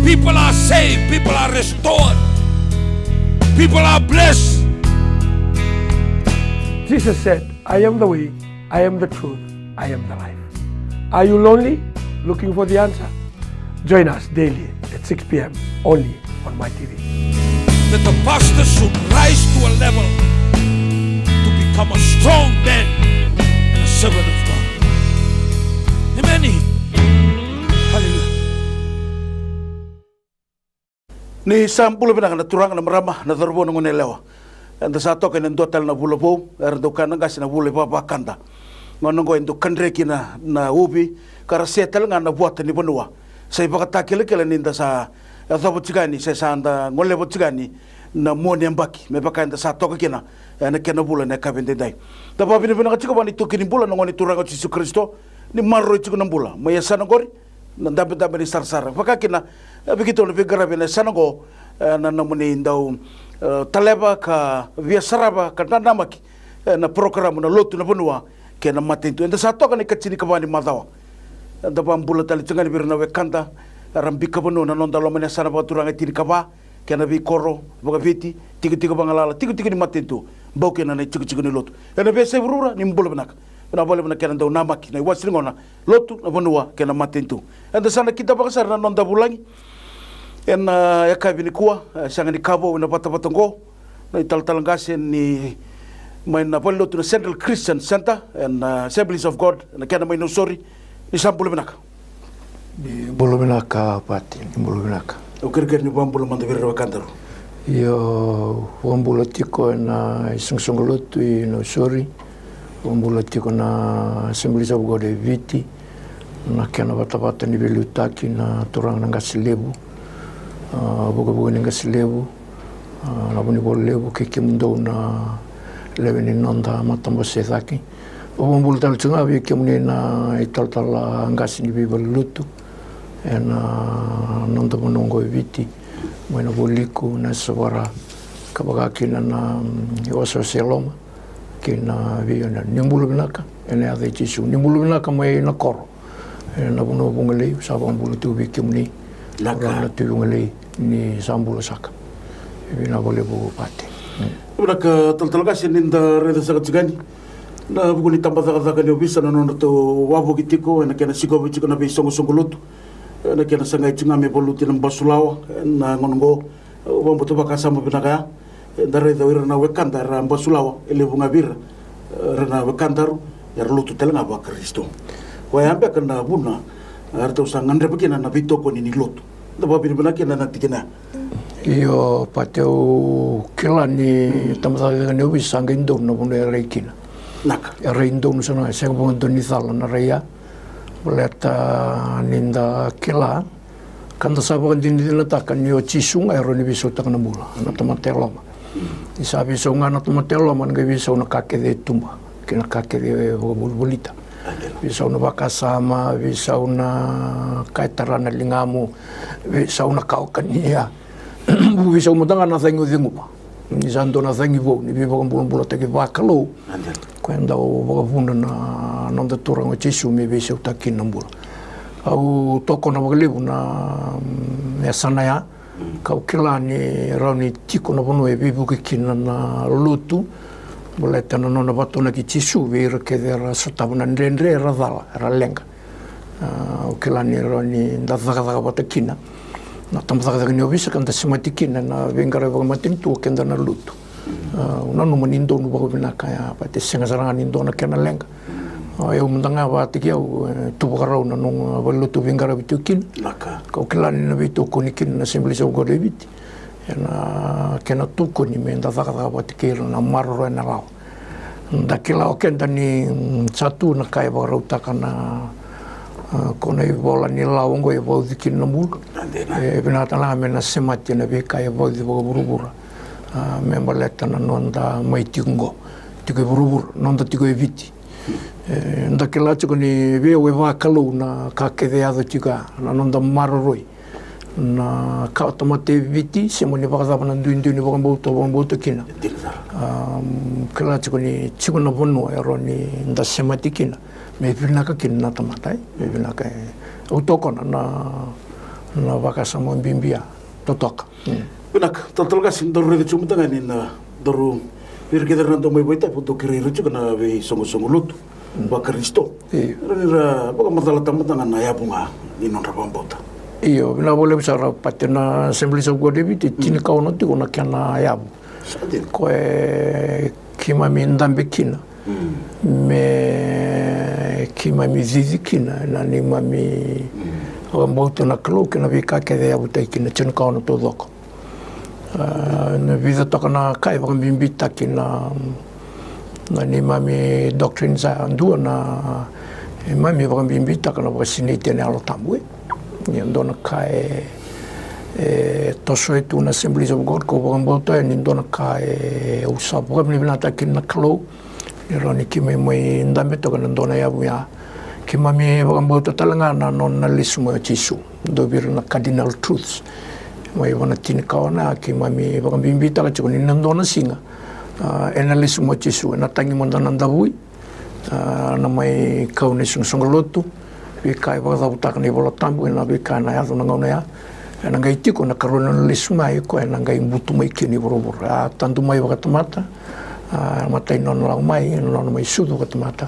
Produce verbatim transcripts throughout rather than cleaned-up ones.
People are saved, people are restored, people are blessed. Jesus said, "I am the way, I am the truth, I am the life." Are you lonely, looking for the answer? Join us daily at six p.m. only on My T V. That the pastor should rise to a level to become a strong man and a servant of God. Amen. Hallelujah. Ni sa bula vinaka na turaga, na marama, na cauravou, na gone yalewa. Eda sa toka ena dua tale na vula vou, era dau kaya na qase na vula ivavakada. Gauna oqo e dau kadre kina na uvi, ka ra se tale ga na vuata ni vanua. Sa ivakatakilakila ni da sa yacova tiko yani, se sa da goleva tiko yani na mua ni yabaki, me vaka eda sa toka kina ena kena vula ena yakavi edaidai. Da vakavinavinaka tiko vua na itoki ni bula, na Gone Turaga o Jisu Karisito, ni maroroi tiko na bula mai yasana oqori, na dabedabe ni sarasara. Vaka kina, e, vei keitou na veiqaravi ena yasana oqo, e, na nomuni dau, e, taleva ka via sarava ka nanamaki, e, na porokaramu na Lotu na Vanua kei na Matanitu. Eda sa toka na ikatinikava ni macawa. Eda vakabula tale tiko ga ni vei ira na wekada era bika vanua na noda loma ni yasana vakaturaga e tinikava, kei na veikoro vakaviti, tikotiko vagalala, tikotiko ni matanitu, bau kina na itikotiko ni lotu. Ena veiyasai vuravura, ni bula vinaka. Vinaka vakalevu na kena dau namaki na iwase ni gauna, Lotu na Vanua kei na Matanitu. Eda sa na kidavaka sara na noda vulagi ena, e, yakavi nikua, e, sega ni ka vou ena vatavata oqo, na italatala qase ni mai na valenilotu na Central Christian Centre and, e, Assemblies of God, na kena mai Nausori. Ni sa bula vinaka. Ni bula vinaka, Pati, ni bula vinaka. Au kerekere ni vakabula mada vei ira na wekadaru. Io, vakabula tiko ena isoqosoqo lotu i Nausori. Vakabula tiko na Assemblies of God e Viti, na kena vatavata ni veiliutaki, na turaga na qase levu, a, vukevuke ni qase levu, a, na vunivola levu, kei kemudou na lewe ni noda matabose e cake. Au vakabula tale tiko ga vei kemuni na italatala qase ni veivalenilotu ena noda vanua oqo e Viti, mai na Vualiku, na Yasavara, ka vaka kina na, mm, wasewase e loma, kei na veiyanuyanu. Ni bula vinaka ena yaca i Jisu. Ni bula vinaka mai na koro, ena vanua vugalei. Au sa vakabula tu vei kemuni, vinaka, na Tui Vugalei, ni sa bula saka. Vinaka vakalevu, Pati. Mm. Vinaka, talatala qase, ni da raica saka tiko yani ena vuku ni tabacakacaka ni ovisa, na nodratou wavoki tiko ena kena sikova tiko na veisoqosoqo lotu, ena kena sagai tiko ga me valuti na basulawa ena gauna oqo. Au vakabauta vakasama vinaka ya. Eda raica o ira na wekada era basulawa, e levu ga vei ira, e, era na wekadaru era lotu tale ga vaKarisito. Koya beka na vuna, e, eratou sa gadreva kina na veitokoni ni lotu. Da vakavinavinaka kina na tikina ya. Io, Pati, au kila ni tabacakacaka ni ovisa sa qai donu na vanua e rai kina. Vinaka. E rai donu sara ga, sega vakadua ni cala na rai ya. Baleta ni da kila, ka da sa vakadinadinataka ni o Jisu ga e rawa ni veisautaka na bula, na tamata e loma. Ni sa veisau ga na tamata e loma, na qai veisau na ka kece e tuba kei na ka kece e vakavolivolita. Veisau na vakasama, veisau na ka e tara na ligamu, veisau na ka o kania. Veisau mada ga na cagi o ceguva. Ni sa dua na cagi vou ni veivakabulabulataki vakalou, koya e dau vakavuna na noda Turaga o Jisu me veisautaki kina na bula. Au tokona vakalevu na, mm, yasana ya. Kau kila ni rawa ni tiko na vanua e veivuke kina na lotu, baleta na nona vakatonaki Jisu vei ira kece era sotava na dredre, era cala, era leqa. A, au kila ni rawa ni da cakacaka vata kina na tabacakacaka ni ovisa ka da semati kina na veiqaravi vakamatanitu, o keda na lotu. A, au nanuma ni donu vakavinaka ya, baleta e sega sara ga ni dua na kena leqa. A, au mada ga vakataki au, e, tu vakarau na noqu valenilotu veiqaravi tiko kina. Kau kila ni na veitokoni kina na Assemblies of God e Viti ena kena tokoni me da cakacaka vata kei ira na maroroya na lawa. Da kila o keda ni, mm, sa tu na ka e vakarautaka na, a, ko na ivola ni lawa oqo e vauci kina na bula. E vinaka tale ga me na semati ena veika e vauci vakavuravura, a, me baleta na noda mai tiko oqo, tiko e vuravura, noda tiko e Viti. E, da kila tiko ni vei au e vakalou na ka kece e yaco tiko ya, na noda maroroi na kawa tamata e Viti, se mani vakacava na duidui ni vakabauta, vakabauta kina. A, kila tiko ni tiko na vanua e rawa ni da semati kina me vinaka kina na tamata, e, me vinaka, e. Au tokona na na vakasama bibi ya totoka. Vinaka, talatala Qase, daru raica tiko mada ga ni na daru vei ira kece era na dau mai vakaitavi, daru kerei ira tiko na veisoqosoqo lotu vaKarisito. Io. Era ni ra vakamacalataka mada ga na yavu ga ni nodra vakabauta. Io, vinaka vakalevu sara Pate. Na Assemblies of God e Viti, tinikaono tiko na kena yavu. Sa dina. Koya keimami dabe kina me keimami cici kina na neimami vakabauta na Kalou kei na veika kece e yavutaki kina, tinikaono taucoko. A, na vica toka na ka e vakabibitaki na, na neimami doctrine, sa dua na neimami vakabibitaka na vakasinaiti ena Yalo Tabu, e. Ia dua na ka e, e tosoya tu na Assemblies of God, kau vakabauta yani, dua na ka e au sa vakavinavinakataka kina na Kalou, ni rawa ni keimami mai dabe toka ena dua na yavu ya. Keimami vakabauta tale ga na nona lesu mai o Jisu. Dua vei ira na cardinal truths mai vua na tinikaono ya, keimami vakabibitaka tiko ni na dua na siga, a, ena lesu mai o Jisu, ena tagi mada na davui, a, na mai kau na isoqosoqo lotu, veika e vakacavutaka na iVola Tabu, ena veika ena yaco na gauna ya. Ena qai tiko na ikarua ni nona lesu mai, koya ena qai butu mai kina i vuravura. A tadu mai vakatamata, a, matai ni nona lako mai, na nona mai sucu vakatamata.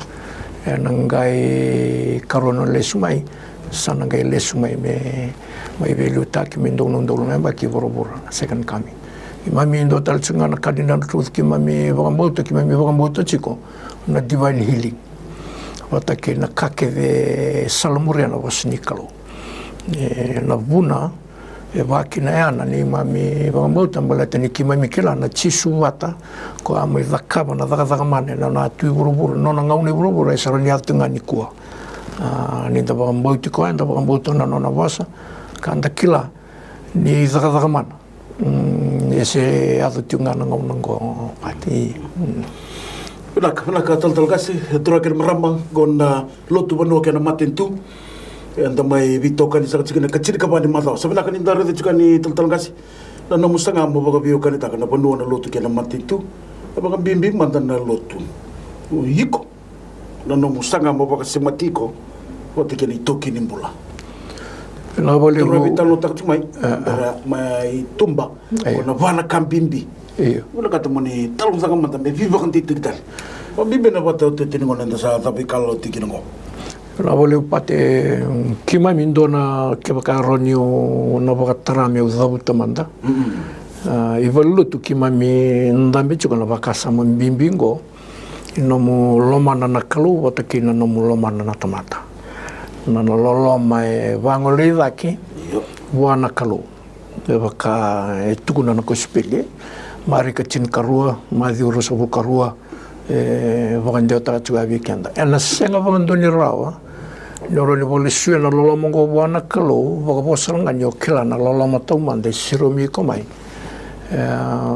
Ena qai ikarua ni nona lesu mai, sa na qai lesu mai me, mai veiliutaki me dua na udolu na yabaki i vuravura, na second coming. Keimami dua tale tiko ga na cardinal truth keimami vakabauta, keimami vakabauta tiko na divine healing. Vata kei na ka kece e salamuria na vosa ni Kalou. E, na vuna e vaka kina ya na neimami vakabauta, baleta ni keimami kila na Jisu vata, koya a mai cakava na cakacaka mana ena nona tu i vuravura, na nona gauna i vuravura, e sa rawa ni yaco tiko ga nikua. A, ni da vakabauti koya, da vakabauta na nona vosa, ka da kila ni cakacaka mana. Mm, e se yaco tiko ga na gauna oqo, Pate. Mm. Vinaka, vinaka talatala Qase, e turaga kei na marama, qo na Lotu, Vanua kei na Matanitu. Eda mai veitokani saka tiko ena ikatinikava ni macawa. Sa vinaka ni da raica tiko yani talatala Qase na nomu saga mo vakaveiwekanitaka na vanua, na lotu kei na matanitu. E vakabibi mada na lotu. O iko, na nomu saga mo vakasemati iko vata kei na itoki ni bula. Vinaka vakalevu. Daru veitalanoataka tiko mai, e, e, daru mai tuba, e, o na va na ka bibi. Io. Vinakata mo ni talanoataka mada me veivakadeitaki tale. Vakabibi na vata o tete ni gone eda sa cava ikalawa tiko kina oqo. Vinaka vakalevu Pate. Keimami dua na, kevaka rawa niu na vakatara meu cavuta mada. Mm. A, i valenilotu keimami dabe tiko na vakasama bibi oqo. I nomu lomana na Kalou vata kei na nomu lomana na tamata. Na, na loloma e vagolei cake, io, vua na Kalou. E vaka e tukuna na kosipeli, Marika tinikarua, Maciu ruasagavulu karua, e vakadewataka tiko ya vei keda. Ena sega vakadua ni rawa ni o rawa ni vakalesuya na loloma oqo vua na Kalou, vakavo sara ga ni o kila na loloma taumada e siromi iko mai. E,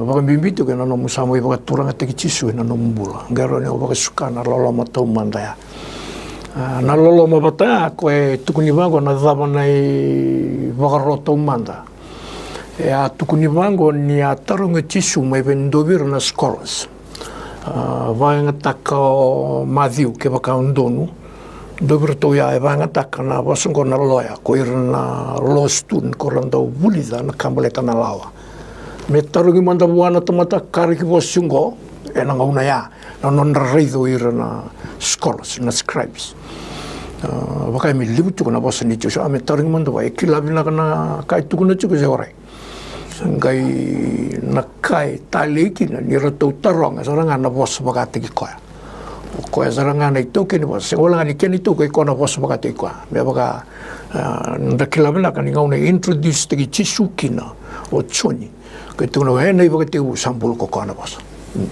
vakabibi tiko ena nomu sa mai vakaturagataki Jisu ena nomu bula. Qai rawa ni o vakasuka na loloma taumada ya. A, na loloma vata ya, koya e tukuni vaqo na cava na ivakaro taumada. E a tukuni vaqo ni a tarogi o Jisu mai vei dua vei ira na scholars. A, vakayagataka o Maciu, kevaka o donu, dua vei iratou ya e vakayagataka na vosa oqo na lawyer, ko ira na law student ko ra dau vulica na ka baleta na lawa. Me tarogi mada vua na tamata ka reki vosa oqo, ena gauna ya, na nodra raica o ira na scholars, na scribes. A, vaka me levu tiko na vosa ni Jisu, a, me tarogi mada vua, e kila vinaka na ka e tukuna tiko se warai. Qai na ka e talei kina ni ratou taroga sara ga na vosa vakataki koya. O koya sara ga na itaukei ni vosa, sega wale ga ni kena itaukei, koya na vosa vakataki koya. Me vaka, a, da kila vinaka ni gauna e introduce taki Jisu kina o Joni, qai tukuna ena ivakatekivu sa bula ko koya na vosa. Mm.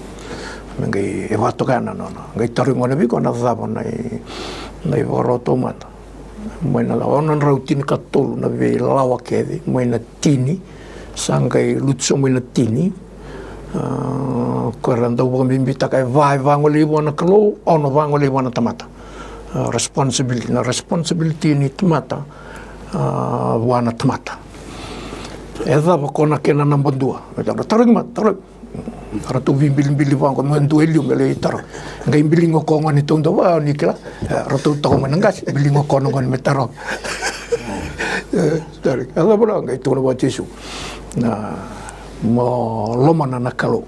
Me qai e vakatoka ya na nona. Qai tarogi gona vei koya na cava na i, na ivakaro taumada. Mai na ono na drau tinikatolu na veilawa kece, mai na tini, sa qai lutu sobu mai na tini. A, ko era dau vakabibitaka e va e vagolei vua na Kalou, ono vagolei vua na tamata. A, responsibility, na responsibility ni tamata, a, vua na tamata. E cava ko na kena naba dua? Tarogi mada, tarogi. Ratou veibilibili vaqo, me dua e liu me lai tarogi. Qai biliga o koya gone, tou dau va ni kila. E, ratou taroga mai na qase, biliga o koya na gone me tarogi. E, Sere, e cava na qai tukuna vua o Jisu? Na, mo lomana na Kalou.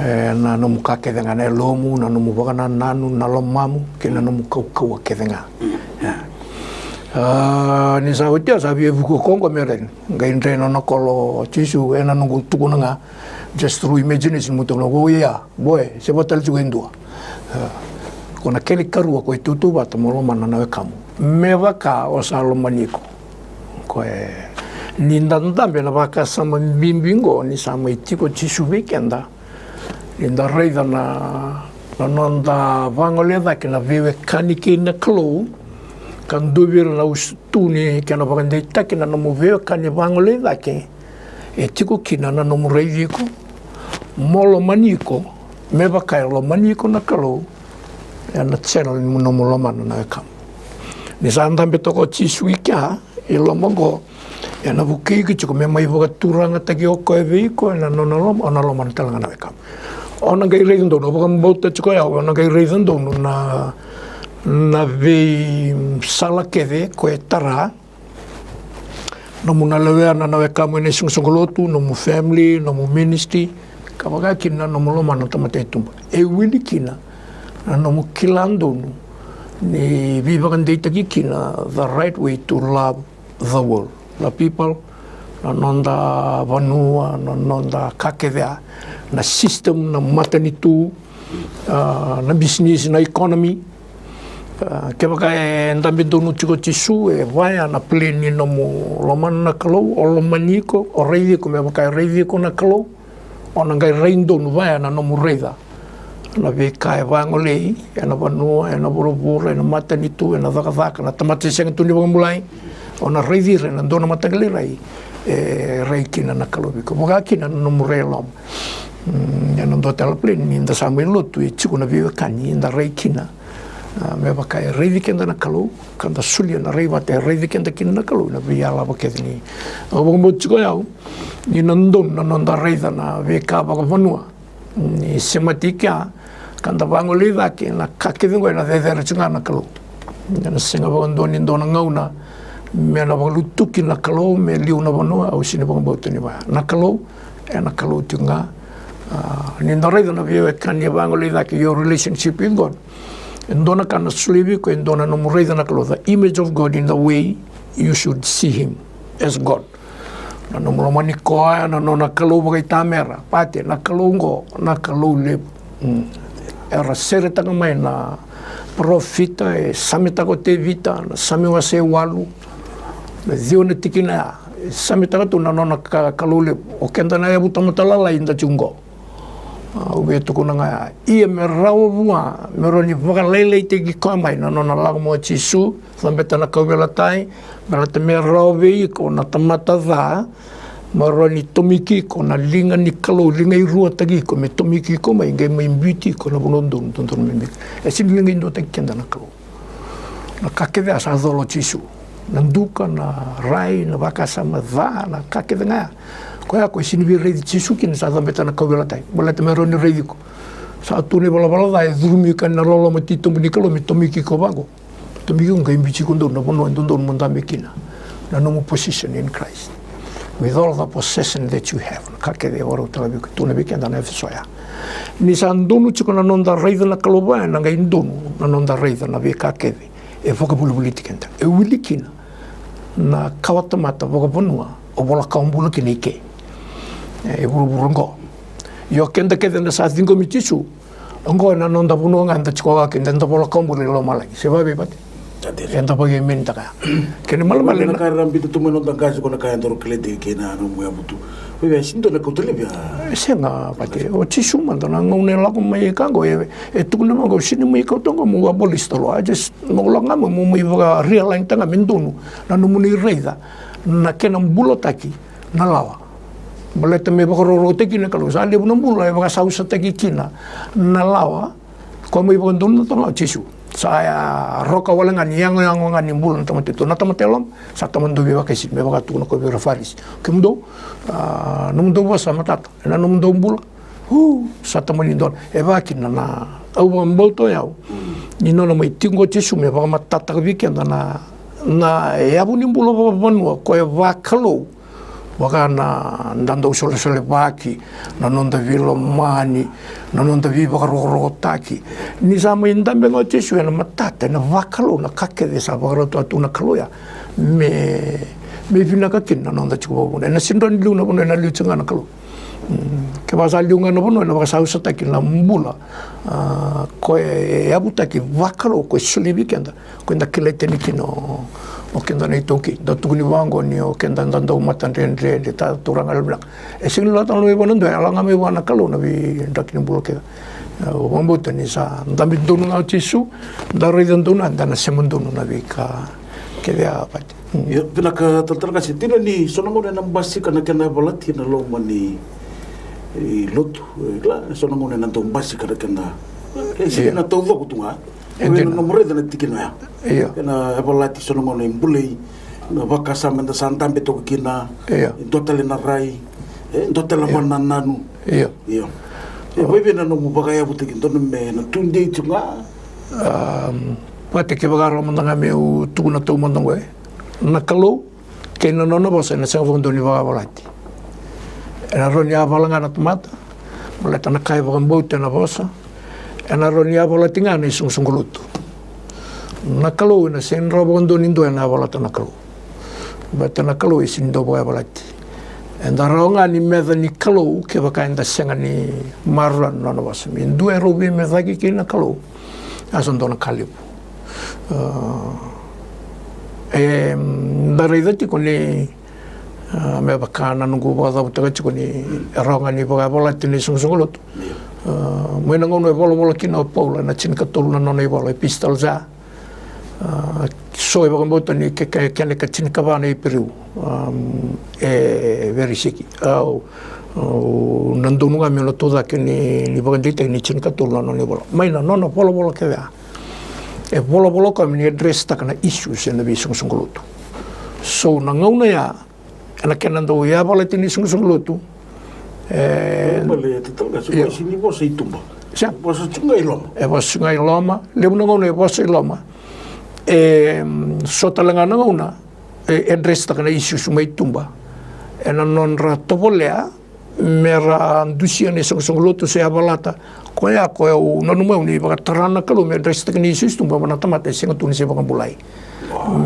E, na nomu ka kece ga, na yalomu, na nomu vakanananu, na lomamu, kei na nomu kaukauwa kece ga. A, ni sa oti ya, sa via vuka koya qo me rai. Qai dre na nona kolo o Jisu, ena noqu tukuna ga, just through imagination, mo tukuna, o ya, boy, se vaka tale tiko e dua. A, ko na kena ikarua ko itutu vata, mo lomana na wekamu me vaka o sa lomani iko. Ko e, ni da dabe na vakasama bibi qo, ni sa mai tiko o Jisu vei keda, ni da raica na, na noda vagolei cake na veiwekani kei na Kalou, ka dua vei ira na usutu ni kena vakadeitaki na nomu veiwekani vagolei cake, e tiko kina na nomu raici iko, mo lomani iko me vaka e lomani iko na Kalou, ena channel ni nomu lomana na wekamu. Ni sa dabe toka o Jisu i kea, i loma qo, ena vukei iko tiko me mai vakaturagataki o koya vei iko ena nona loma, o na lomana tale ga na wekamu. O na qai raica donu, au vakabauta tiko o yau, o na qai raica donu na, na veisala kece ko e tara, nomu na lewena na wekamu ena isoqosoqo lotu, nomu family, nomu ministry, ka vaka kina na nomu lomana na tamata e tuba. E wili kina na nomu kila donu ni veivakadeitaki kina the right way to love the world, the people, na noda vanua, na noda ka kece, na system, na matanitu, a, na bisinisi, na economy. A, kevaka e dabe donu tiko o Jisu, e vaya na plan ni nomu lomana na Kalou, o lomani iko, o raici iko me vaka e raici iko na Kalou, o na qai rai donu vaya na nomu raica na veika e vagolei ena vanua, ena vuravura, ena matanitu, ena cakacaka, na tamata e sega tu ni vakabulai, o na raici ira ena dua na mataqali rai, e rai kina na Kalou vei iko. Vaka kina na nomu rai e loma. Mm, ena dua tale plan ni da sa mai lotu, e tiko na veiwekani da rai kina, a, me vaka e raici keda na Kalou, ka da solia na rai vata e raici keda kina na Kalou ena veiyalayala kece ni. Au vakabauta tiko o yau ni na donu na noda raica na veika vakavanua. Ni semati kea, ka da vagolei cake na ka kece qo, ena cecere tiko ga na Kalou. Ena sega vakadua ni dua na gauna me na vakalutuki na Kalou me liu na vanua, au sega ni vakabauta ni vaya. Na Kalou ena Kalou tiko ga. A, ni da raica na veiwekani e vagolei cake, your relationship with God, e dua na ka na solia vei iko, e dua na nomu raica na Kalou, the image of God in the way you should see him as God. Na nomu lomani koya, na nona Kalou vakaitamera. Pate, na Kalou qo na Kalou levu. Mm. Era seretaka mai na parofita, e sametaka o Tevita, na Same wase walu, na ciwa na tikina ya. E sametaka tu na nona ka, Kalou levu. O keda na yavu tamata lalai da tiko qo. A, au via tukuna ga ya, ia me rawa vua me rawa ni vakalailaitaki koya mai na nona lako mai o Jisu, cabeta na kauveilatai, baleta me rawa vei iko na tamata ca, me rawa ni tomiki iko na liga ni Kalou, liga i ruataki iko, me tomiki iko mai, qai mai biuti iko na vanua dodonu, dodonu me biuti. E sega ni liga i duataki keda na Kalou. Na ka kece a sa cola o Jisu. Na duka, na rai, na vakasama ca, na ka kece ga ya. Koya ko e sega ni via raici Jisu kina, sa cabeta na kauveilatai. Baleta me rawa ni raici iko. Sa tu na ivalavala ca e curumi iko na loloma titobu ni Kalou me tomiki iko vaqo. Tomiki iko qai biuti iko donu na vanua e dodonu mo dabe kina. Na nomu position in Christ. With all the possession that you have. Na ka kece e vakarau tale vei iko, tukuna vei keda na Efeso ya. Ni sa donu tiko na noda raica na Kalou vaya, na qai donu na noda raica na veika kece e vakavolivoliti keda. E wili kina na kawatamata vakavanua o vola kawa bula kina i ke, e vuravura oqo. Io, keda kece da sa ciqomi Jisu, oqo na noda vanua ga da tiko ga kina, da vola kawa bula i lomalagi. Se vavei vata? Eda vakaemenitaka ya. Kena ibalebale na ka era biuta tu mai na noda qase, ko na ka e daru kilai tiko kina na nomu yavutu. Vei, vei, sega ni dua na kauta laivi ya. Sega, vata. O Jisu mada na gauna e lako mai ka qo, e, e tukuna vaqo, sega ni mai kauta qo meu abolish the law. I just, meu lako ga mai, meu mai vaka realign-taka ga me donu na nomuni raica na kena bulataki na lawa. Baleta me vakarautaki na Kalou, sa levu na bula e vakasausataki kina na lawa. Ko mai vakadonutaka ga o Jisu. Sa ya roka wale ga ni yagoyago ga ni bula na tamata e tu. Na tamata e loma, sa tamata dau veivakaisini, me vaka tukuna ko vei ira Farisi. Kemudou, a, nomudou vosa matata, ena nomudou bula. Hu, sa tamani dona. E vaka kina na, au vakabauta o yau ni nona mai tiko o Jisu me vakamatatataka vei keda na na yavu ni bula vakavanua ko e vakalou, vaka na da dau solesolevaki, na noda veilomani, na noda veivakarokorokotaki. Ni sa mai dabe ga o Jisu ena matata, ena vakalou na ka kece sa vakarautaka tu na Kalou ya me, me vinaka kina na noda tiko vakavuna. Ena sega ni liu na vanua, ena liu tiko ga na Kalou. Mm, kevaka sa liu ga na vanua, ena vakasausataki na bula, a, ko e yavutaki vakalou, ko e solia vei keda, ko eda kilai tani kina o, o keda na iTaukei. Da tukuni vaqo ni o keda da dau matadredre, de ta turaga levu vinaka. E sega ni lako tale mai vua na dua, e lako ga mai vua na Kalou na veidraki ni bula kece. E, au vakabauta ni sa dabe donu ga o Jisu, da raica donu, da na sema donu na veika kece ya, Pati. Mm. Io, vinaka talatala Kasi. Dina ni so na gauna ena basika na kena yavalati ena loma ni, e, lotu. E, kila, so na gauna ena dau basika na kena, e, sega na taucoko tu ga. E dina. Na nomu raica na tikina ya. Io. Ena yavalati so na gauna e bulei na vakasama eda sa dabe toka kina. Io. E dua tale na rai. E dua tale na vakanananu. Io. Io. E vakaevei na nomu vakayavutaki, dua na me na tudei tiko ga? Am, vata kevaka rawa mada ga meu tukuna taumada oqo, e, na Kalou kei na nona vosa ena sega vakadua ni vakayavalati. Ena rawa ni yavala ga na tamata baleta na ka e vakabauta ena vosa. Ena rawa ni yavalati ga na isoqosoqo lotu. Na Kalou ena sega ni rawa vakadua ni dua ena yavalata na Kalou. Baleta na Kalou e sega ni dau vakayavalati. Eda rawa ga ni meca ni Kalou kevaka eda sega ni maroroya na nona vosa. Me dua e rau veimecaki kei na Kalou, a sa dua na ka levu. A, e, da raica tiko ni, a, me vaka na noqu vakacavutaka tiko ni e rawa ga ni vakayavalati na isoqosoqo lotu. A, mai na gauna e volavola kina o Paula ena tinikatolu na nona ivola, epistola ya. A, so e vakabauta ni ke, ke, kena ikatinikava na Iperiu, am, e verisiki. Au, au na donu ga meu na tucake ni, ni vakadeitaki ni tinikatolu na nona ivola. Mai na nona volavola kece ya, e volavola o koya me ni address taka na issues ena veisoqosoqo lotu. So na gauna ya, ena kena dau yavalati na isoqosoqo lotu. E, bale, e talatala Kasi, io, e sega ni vosa i tuba. Sa. E vosa tiko ga i loma. E vosa tiko ga i loma. Levu na gauna e vosa i loma. E, mm, so tale ga na gauna e, e address taka na issues mai tuba ena nodra tovolea me ra dusia na isoqosoqo lotu se yavalata. Koya, koya au nanuma au ni vakatara na Kalou me address taka na issues tuba vua na tamata e sega tu ni se vakabulai.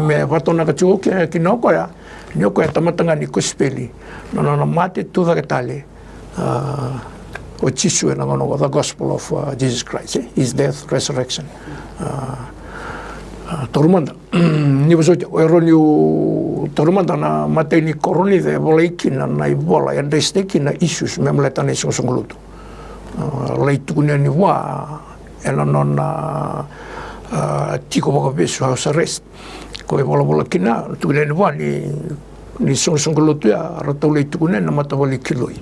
Me vakatonaka tiko kina o koya ni o koya e tamata ga ni kosipeli, na nona mate, tucake tale, a, o Jisu ena gauna oqo, the gospel of, a, Jesus Christ, e? His death, resurrection. A, a, taura mada. Ni vosoti, o e rawa niu taura mada na imatai ni Korinica e volai kina na ivola e address taki kina issues me baleta na isoqosoqo lotu. A, lai tukuni yani vua ena nona, a, tiko vakavesu, house arrest. Ko e volavola kina, tukuni yani vua ni, ni soqosoqo lotu ya ratou lai tukuna na matavali kiloi.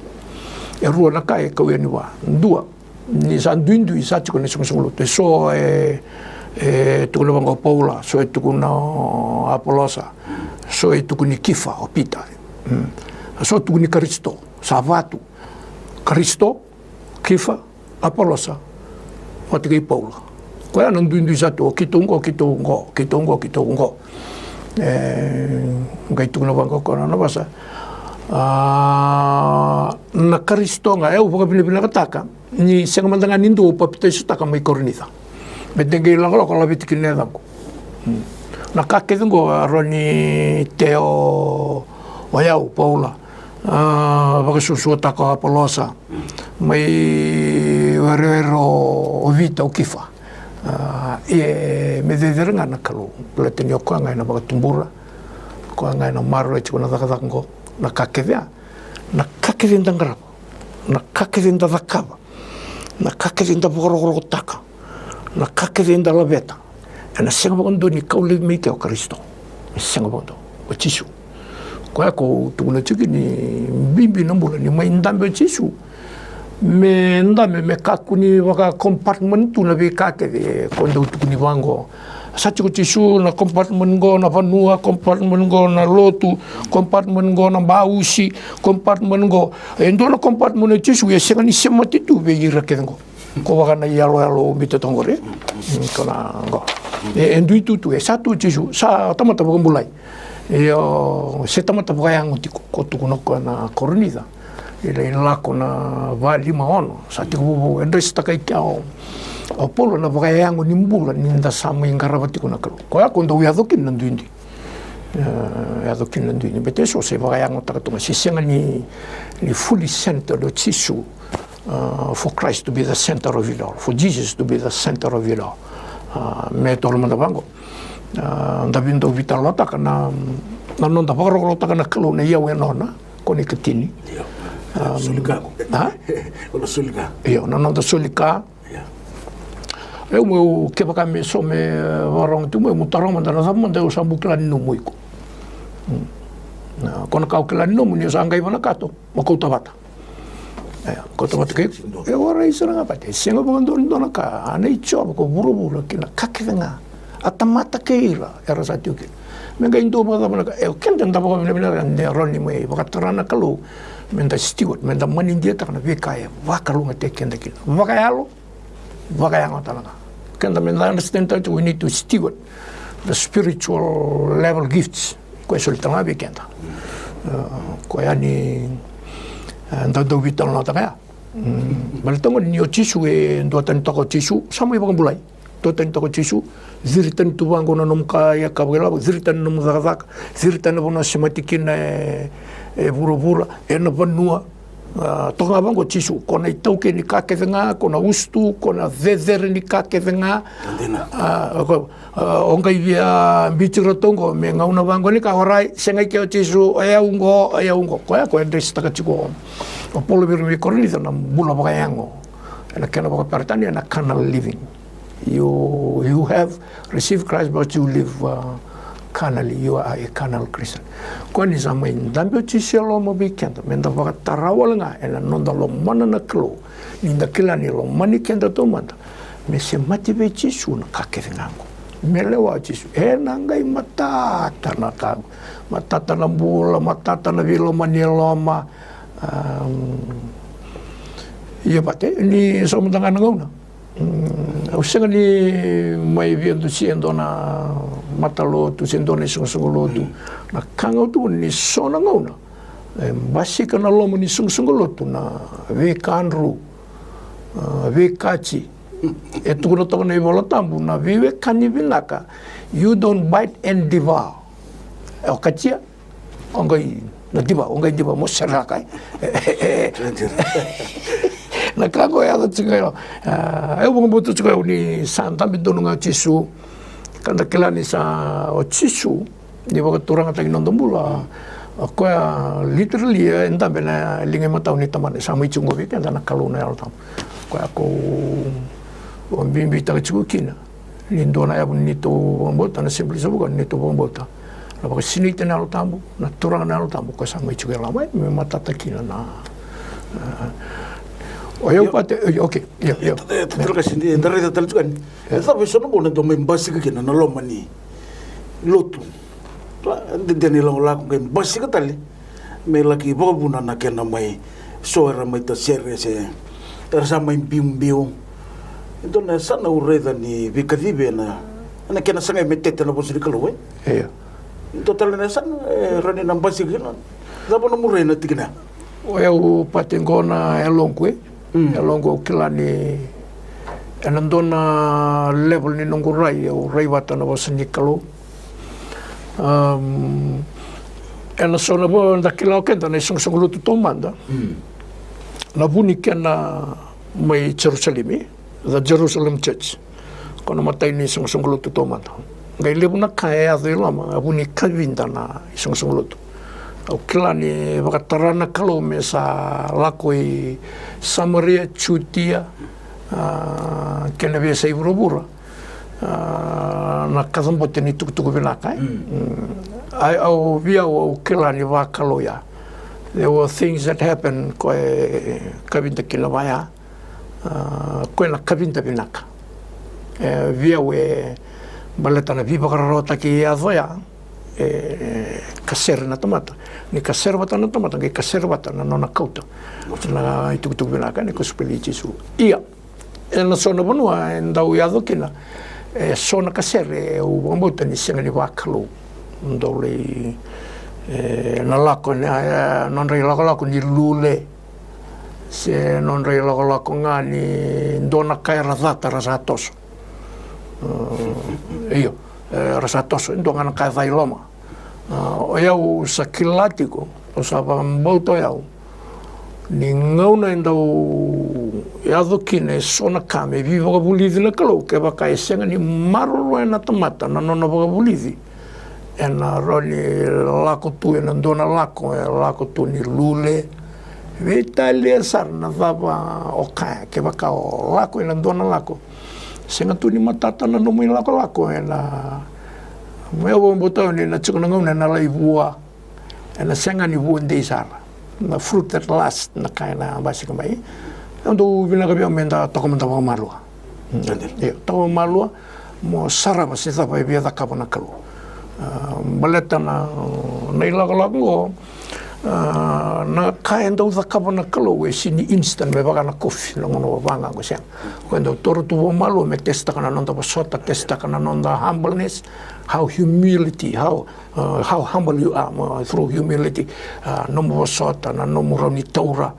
E rua na ka e kau yani vua. Dua, ni sa duidui sa tiko na soqosoqo lotu. E so e, e tukuna vaqo o Paula, so e tukuna o Apolosa, so e tukuni Kifa, o Pita. Mm. So tukuni Karisito, sa vatu. Karisito, Kifa, Apolosa, vata kei Paula. Koya na duidui sa tu, o keitou qo, keitou qo, keitou qo, keitou qo. E, qai tukuna vaqo o koya na nona vosa. A, na Karisito ga, e, au vakavinavinakataka ni sega mada ga ni dua au papitaisotaka mai Korinica. Me de qai laqalaqa laveti kina na yacaqu. Hmm. Na ka kece qo a rawa ni teo o yau, Paula. A, vakasuasuataka o Apolosa, mai werewere o Vita, o Kifa. A, e, me cecere ga na Kalou, baleta ni o koya ga ena vakatubura, o koya ga ena maroroya tiko na cakacaka oqo, na ka kece ya, na ka kece da qarava, na ka kece da cakava, na ka kece da vakarokorokotaka, na ka kece da laveta, ena sega vakadua ni kau laivi mai kea o Karisito. E sega vakadua. O Jisu. Koya ko tukuna tiko ni bibi na bula ni mai dabe o Jisu. Me dabe, me kakua ni vaka compartment tu na veika kece ko dau tukuni vaqo. Sa tiko Jisu na compartment qo na vanua, compartment qo na lotu, compartment qo na bausi, compartment qo. E dua na compartment o Jisu e sega ni semati tu vei ira kece qo. Ko vaka na iyaloyalo biu toka qori. Mm, ko na qo. E, e dui tu tu, e sa tu o Jisu, sa tamata vakabulai. Io, se tamata vakayago tiko, ko tukuna o koya na Korinica. E lai Lako na va, lima, ono, sa tiko vovou, e dresitaka i kea o, o Paula na vakayago ni bula ni da sa mai qarava tiko na Kalou. Koya ko dau yaco kina na duidui. E, yaco kina na duidui. Baleta eso se vakayagotaka tu ga, se sega ni, ni fully centered o Jisu. Uh, for Christ to be the center of it all, for Jesus to be the center of it all. Uh, me toro mada vaqo. Uh, da vei dau veitalanoataka na, na noda vakarokorokotaka na Kalou na iyau e nona, ko na ikatini. Io. Um, soli ka qo. Ha? Ko na soli ka. Io, na noda soli ka. Io. Au meu, kevaka me so me, uh, vakarogo tu meu, meu taroga mada na cava mada au sa bau kila ni nomu iko. Hmm. Uh, ko na ka au kila ni nomu ni au sa qai vanakato, mo kauta vata. E, kauta vata kei iko. E warai sara ga vata. E sega vakadua ni dua na ka, a nei Jiova ko vuravura kei na ka kece ga. A tamata kei ira era sa tiko kina. Me qai dua vakacava na ka, e, o keda da vakavinavinaka ni rawa ni mai vakatara na Kalou. Me da steward, me da manidiataka na veika e vakalougatataki keda kina. Vakayalo, vakayago tale ga. Keda me da understand tale tiko, we need to steward the spiritual level gifts. Koya e soli tale ga vei keda. E, koya ni, e, da dau veitalanoataka ya. Mm, baleta gona ni o Jisu e duatani toka o Jisu, sa mai vakabulai. Duatani toka o Jisu, ciri tani tu vaqo na nomu ka, ia ka vakailavo, ciri tani na nomu cakacaka, ciri tani na vanua semati kina e, e vuravura, ena vanua. A, toka ga vaqo o Jisu, ko na itaukei ni ka kece ga, ko na usutu, ko na cecere ni ka kece ga. Dina. A, ko, A, o qai via biuti iratou oqo me gauna vaqo ni ka, orait, sega i ke o Jisu, o yau oqo, o yau oqo. Koya, koya e dresitaka tiko o Paula vei ira mai Korinica na bula vakayago. Ena kena vakaperitania na carnal living. You, you have received Christ but you live, uh, carnally. You are a carnal Christian. Koya ni sa mai dabe o Jisu e loma vei keda, me da vakatara wale ga ena noda lomana na Kalou. Ni da kila ni lomani keda taumada. Me semati vei Jisu na ka kece ga oqo. Me lewa o Jisu. Ena qai matata na ka oqo. Matata na bula, matata na veilomani e loma. Am, ia vata, ni so mada ga na gauna. Mm, au sega ni mai via dusia e dua na matalotu se dua na isoqosoqo lotu. Na ka ga au tukuna ni so na gauna e basika na loma ni soqosoqo lotu na veikadru. A, veikaji. E tukuna toka na iVola Tabu, na veiwekani vinaka, you don't bite and devour. E, o katia, o qai na devour, o qai devour, mo seraka, e. Na ka qo e yaco tiko, e. A, au vakabauta tiko au ni sa dabe donu ga o Jisu, ka da kila ni sa o Jisu, ni vakaturagataki na noda bula. O koya literally e dabe na liga imatau ni Tamana, sa mai tiko qo vei keda na Kalou na Yalo Tabu. Koya ko, o bibitaka tiko kina. Ni dua na yavu ni neitou vakabauta, na simplisa vuka ni neitou vakabauta. Na vakasinaiti na Yalo Tabu, na Turaga na Yalo Tabu, koya sa mai tiko e loma, me matata kina na, e, o yau pate, e, okay, io, io. E, e, e, e, e, da raica tale tiko yani. E cava e so na gauna dau mai basika kina na loma ni lotu. Dede na ilakolako qai basika tale me laki vakavuna na kena mai so era mai tasere se era sa mai biubiu. E dua na yasana au raica ni veikacivi ena, ena kena sagai me tete na vosa ni Kalou, e? Io. E dua tale na yasana e rawa ni na basika kina. Cava na muria na tikina? O yau pate qo na yaloqu, e? Mm. Yaloqu au kila ni ena dua na level ni noqu rai, au rai vata na vosa ni Kalou. Am, ena so na vo da kila o keda na isoqosoqo lotu taumada. Mm. Na vu ni kena mai Jerusalemi, the Jerusalem Church. Ko na imatai ni soqosoqo lotu taumada. Qai levu na ka e yaco i loma, a vu ni kavida na isoqosoqo lotu. Au kila ni vakatara na Kalou me sa lako i Samaria, Jutia, a, kei na veiyasai vuravura. A, na kacabote ni tukutuku vinaka, e? Mm. Mm. Au, au, vei au, au kila ni vakalou ya. There were things that happened ko e kavida kina vaya. A, koya na kavida vinaka. E, vei au e baleta na veivakararawataki e yaco ya, e, kasere na tamata. Ni kasere vata na tamata, qai kasere vata na nona kauta na itukutuku vinaka ni kosipeli i Jisu. Ia, ena so na vanua e dau yaco kina, E so na kasere au vakabauta ni sega ni vakalou. Dau lai, e, na lako, na, e, nodra ilakolako ni lule. Se nodra ilakolako ga ni dua na ka era cata ra sa toso. E, io, e, ra sa toso, e dua ga na ka e ca i loma. A, o yau sa kila tiko, au sa vakabauta o yau ni gauna e dau yaco kina e so na ka me veivakavulici na Kalou, kevaka e sega ni maroroya na tamata na nona vakavulici, ena rawa ni lako tu ena dua na lako, e lako tu ni lule. Veitalia sara na cava o kaya, kevaka o lako ena dua na lako, sega tu ni matata na nomu ilakolako, ena, meu vakabauta ni na tiko na gauna ena lai vua, ena sega ni vua dei sara. Na fruit that last, na ka ena basika mai. Au dau vinaka vei au meda toka mada vakamalua. Io, toka vakamalua, mo sarava se cava e via cakava na Kalou. A, baleta na, na ilakolako oqo, a, na ka e dau cakava na Kalou e sega ni instant me vaka na kofi, na gauna vaka oqo, sega. Ko e dau toro tu vakamalua me testaka na noda vosota, testaka na noda humbleness, how humility, how, uh, how humble you are, uh, through humility, uh, nomu vosota, na nomu rawa ni taura.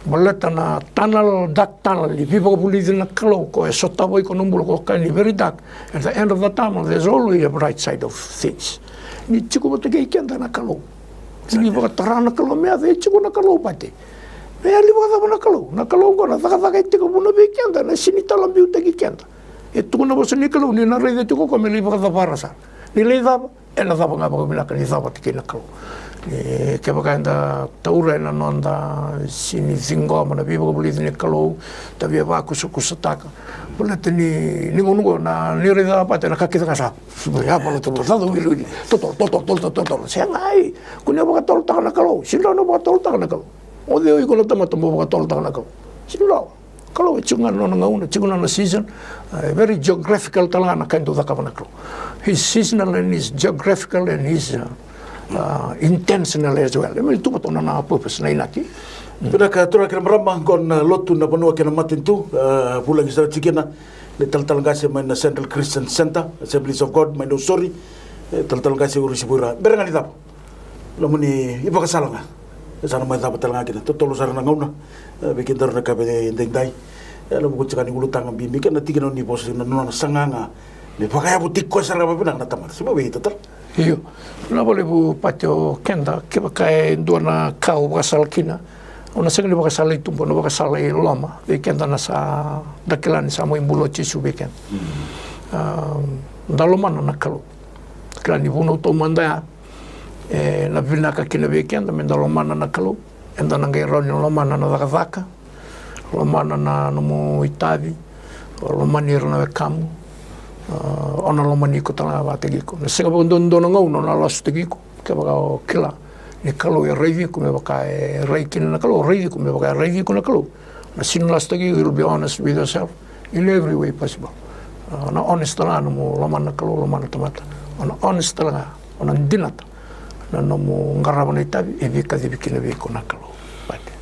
Baleta na tunnel, dark tunnel ni veivakavulici na Kalou, ko e sotava iko na bula, ko kaya ni very dark. At the end of the tunnel, there's always a bright side of things. Ni tiko vata kei keda na Kalou. Ni vakatara na Kalou me yaco, e tiko na Kalou, pate. Me yali vakacava na Kalou? Na Kalou oqo na cakacaka e tekivu vei keda, na sega ni talabiutaki keda. E tukuna na vosa ni Kalou ni na raica tiko o koya me lai vakacavara sara. Ni lai cava, ena cava ga vakavinaka ni cava tiko kei na Kalou. Ni kevaka eda taura ena noda sega ni ciqoma na veivakavulici ni Kalou, da via vakusakusataka. Baleta ni, ni gauna oqo na, ni raica, pate, na ka kece ga sa. Ya, baleta totolo, totolo, totolo, totolo, totolo. Sega, ai, ko ni vakatotolotaka na Kalou. Sega ni vakatotolotaka na Kalou. O cei o iko na tamata mo vakatotolotaka na Kalou? Sega. Kalou e tiko ga na nona gauna, tiko na nona season. A, very geographical tale ga na ka e dau cakava na Kalou. His seasonal and his geographical and his, a, a, intentional as well. E mai tu vata na nona purpose, na inaki. Vinaka, turaga kei na marama, qo na lotu, na vanua kei na matanitu, a, vulagi sara tiko kina na italatala qase mai na Central Christian Centre, Assemblies of God mai Nausori. E, talatala qase Urisi Vuira, bera ga ni cava. Nomuni ivakasala ga. E sa na mai cava tale ga kina, totolo sara na gauna. E, vei kedaru na ka vei daidai. E, na vuku tiko ni ulutaga bibi kei na tikina ni vosa, na nona saga ga me vakayavu tiko sara ga vakavinaka na tamata. Se mo vei tatara. Io. Na vakalevu, pate, o keda, kevaka e dua na ka au vakasala kina, au na sega ni vakasala i tuba, au na vakasala i loma. Vei keda na sa da kila ni sa mai bula o Jisu vei keda. A, da lomana na Kalou. Kila ni vunau taumada ya, e, na vinaka kina vei keda meda lomana na Kalou. Eda na qai rawa ni lomana na cakacaka, lomana na nomu itavi, lomani ira na wekamu. A, o na lomani iko tale ga vakataki iko. Na sega vakadodonu na gauna o na lasutaki iko. Kevaka o kila ni Kalou e raici iko me vaka e rai kina na Kalou, raici iko me vaka e raici iko na Kalou, na sega ni lasutaki iko, you'll be honest with yourself in every way possible. A, na honest tale ga nomu lomana na Kalou, lomana na tamata. O na honest tale ga, o na dinata na nomu qarava na itavi e veikacivi kina vei iko na Kalou.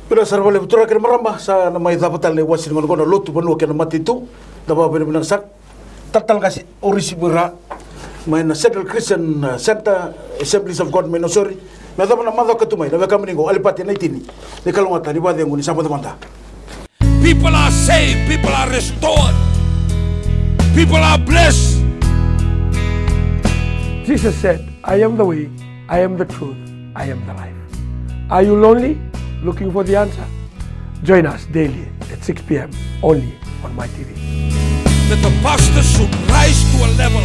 Vinaka sara vakalevu, turaga kei na marama, sa na mai cava tale na iwasi ni gauna oqo, na lotu, vanua kei na matanitu. Da vakavinavinaka sara. Talatala qase Urisi Vuira mai na Central Christian, uh, Centre, Assemblies of God mai Nausori. Me yacova na macawa ka tu mai, na wekamuni qo, Alipate Naitini. Ni kalougata, ni vakacegu, ni sa vodo mada. People are saved, people are restored, people are blessed. Jesus said, "I am the way, I am the truth, I am the life." Are you lonely, looking for the answer? Join us daily at six p.m. only on My T V. That the pastor should rise to a level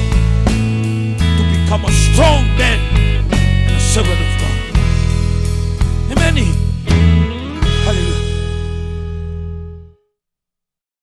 to become a strong man and a servant of